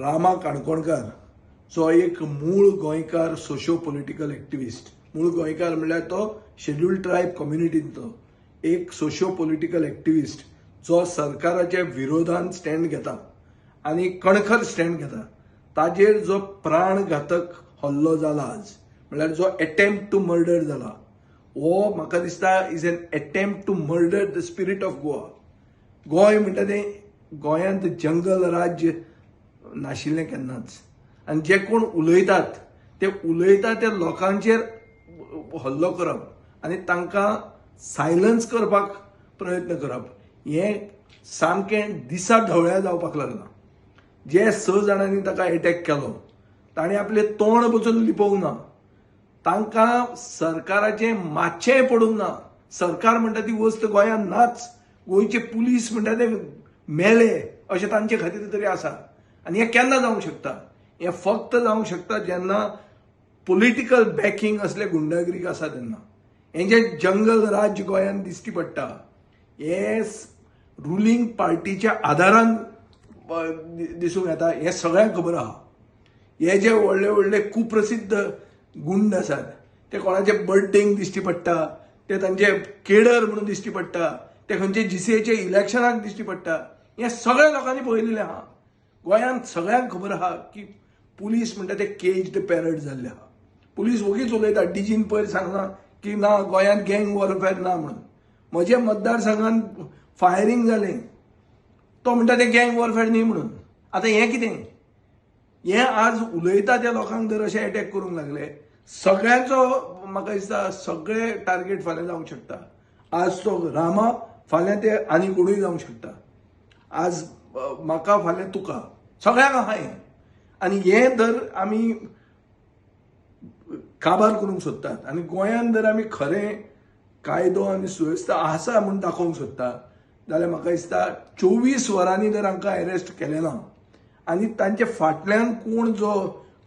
रामा काणकोणकार जो एक मूळ गोंयकार सोशो पॉलिटिकल एक्टिविस्ट, मूळ गोंयकार म्हणल्यार तो शेड्युल्ड ट्रायब कम्युनिटींतलो एक सोशो पॉलिटिकल एक्टिविस्ट जो सरकाराच्या विरोधान स्टँड घेता आनी कणखर स्टँड घेता, ताजेर जो प्राणघातक हल्लो जाला आज, म्हणल्यार जो एटेम्प्ट टू मर्डर जाला, हो म्हाका दिसता is an attempt to murder the spirit of Goa. Goa म्हणटा तें, गोंयांत जंगल राज्य नाशिल्लें केन्नाच आनी जे कोण उलयतात ते उलयतात त्या लोकांचेर हल्लो करप आनी तांकां सायलन्स करपाक प्रयत्न करप हें सामकें दिसा ढवळ्या जावपाक लागलां. जे 6 जाणांनी ताका एटॅक केलो ताणें आपलें तोंड पसून लिपोवंक ना, तांकां सरकाराचें मातशेंय पडूंक ना. सरकार म्हणटा ती वस्त गोंयांत नाच, गोंयचे पुलीस म्हणटा ते मेले अशें तांचे खातीर तरी आसा. आनी हें केन्ना जावंक शकता? हें फक्त जावंक शकता जेन्ना पॉलिटिकल बॅकिंग असले गुंडागिरीक आसा तेन्ना. हें जें जंगल राज्य गोंयांत दिश्टी पडटा हें रुलींग पार्टीच्या आदारान दिसूंक येता, हें सगळ्यांक खबर आहा. हे जे व्हडले व्हडले कुप्रसिद्ध गुंड आसात ते कोणाचे बर्थडेक दिश्टी पडटा, ते तांचे केडर म्हणून दिश्टी पडटा, ते खंयचे जीसीएचे इलेक्शनाक दिश्टी पडटा. हें सगळ्या लोकांनी पळयलेलें आहा. गोंयांत सगळ्यांक खबर आहा की पुलीस म्हणटा ते केज्ड पॅरट जाल्ले आहा. पुलीस वगीच उलयता, डीजीन पयर सांगलां की ना गोंयांत गँग वॉरफेअर ना म्हणून. म्हज्या मतदारसंघात फायरींग जालें, तो म्हणटा ते गँग वॉरफेअर न्ही म्हणून. आतां हें कितें? हें आज उलयता त्या लोकांक जर अशें एटॅक करूंक लागले, सगळ्यांचो म्हाका दिसता सगळे टार्गेट फाल्यां जावंक शकता. आज तो रामा, फाल्यां ते आनी कोणूय जावंक शकता. आज म्हाका, फाल्यां तुका, सगळ्यांक आहा हें. आनी हें जर आमी काबार करूंक सोदतात आनी गोंयांत जर आमी खरें कायदो आनी सुवेवस्था आसा म्हूण दाखोवंक सोदता जाल्यार म्हाका दिसता 24 वरांनी जर हांकां एरेस्ट केलें ना आनी तांचे फाटल्यान कोण जो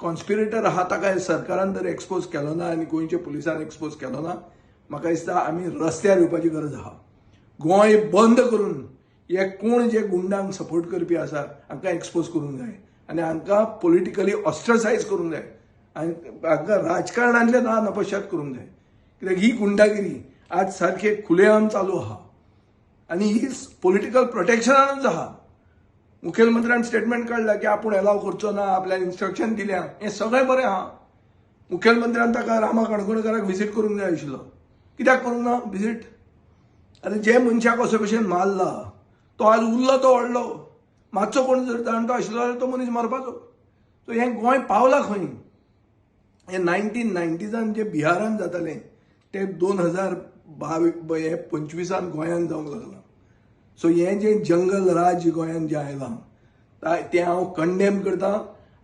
कॉन्स्पिरेटर आहा ताका सरकारान जर एक्सपोज केलो ना आनी गोंयच्या पुलिसान एक्सपोज केलो ना, म्हाका दिसता आमी रस्त्यार येवपाची गरज आहा. गोंय बंद करून हे कोण जे गुंडांक सपोर्ट करपी आसा हांकां एक्सपोज करूंक जाय आनी हांकां पॉलिटिकली ऑस्ट्रसायज करूंक जाय आनी हांकां राजकारणांतले ना नपश्यात करूंक जाय. कित्याक ही गुंडागिरी आज सारखे खुलेआम चालू आहा आनी ही पॉलिटिकल प्रोटेक्शनानूच आहा. मुखेलमंत्र्यान स्टेटमेंट काडला की आपूण एलाव करचो ना, आपल्याक इन्स्ट्रक्शन दिल्या, हें सगळें बरें आहा. मुखेलमंत्र्यान ताका रामा काणकोणकाराक विजीट करूंक जाय आशिल्लो, कित्याक करूंक ना विजीट? आतां जे मनशाक असो भशेन मारला तो आज उरलो तो व्हडलो, मातसो कोण जर जाणटो आशिल्लो जाल्यार तो मनीस मरपाचो. सो हें गोंय पावलां खंय? हें 1990सान जे बिहारान जातालें तें 2022 हे 25 गोंयांत जावंक लागलां. सो हें जें जंगल राज्य गोंयांत जें आयलां तें हांव कंडेम करता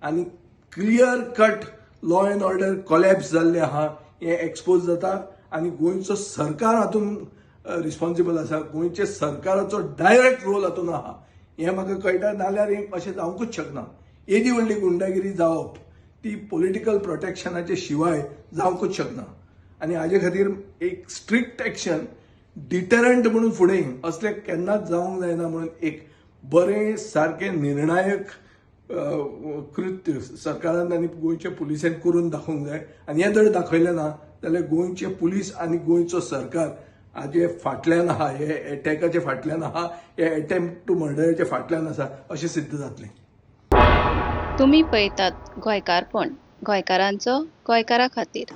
आनी clear cut law and order collapse जाल्लें आहा हें एक्सपोज जाता आनी गोंयचो सरकार हातूंत रिस्पॉन्सिबल आसा, गोंयच्या सरकाराचो डायरेक्ट रोल हातूंत आहा हें म्हाका कळटा. नाल्यार हें अशें जावंकूच शकना. येदी व्हडली गुंडागिरी जावप ती पॉलिटिकल प्रोटेक्शनाचे शिवाय जावंकूच शकना आनी हाजे खातीर एक स्ट्रिक्ट एक्शन डिटरंट म्हणून फुडें असलें केन्नाच जावंक जायना म्हणून एक बरें सारकें निर्णायक कृत्य सरकारान आनी गोंयच्या पुलिसान करून दाखोवंक जाय. आनी हें जर दाखयलें ना जाल्यार गोंयचे पुलीस आनी गोंयचो सरकार हाजे फाटल्यान आहा, हे एटॅकाचे फाटल्यान आहा, हे एटेम्प्ट टू मर्डराचे फाटल्यान आसा अशें सिद्ध जातलें. तुमी पळयतात गोंयकारपण, गोंयकारांचो गोंयकारा खातीर.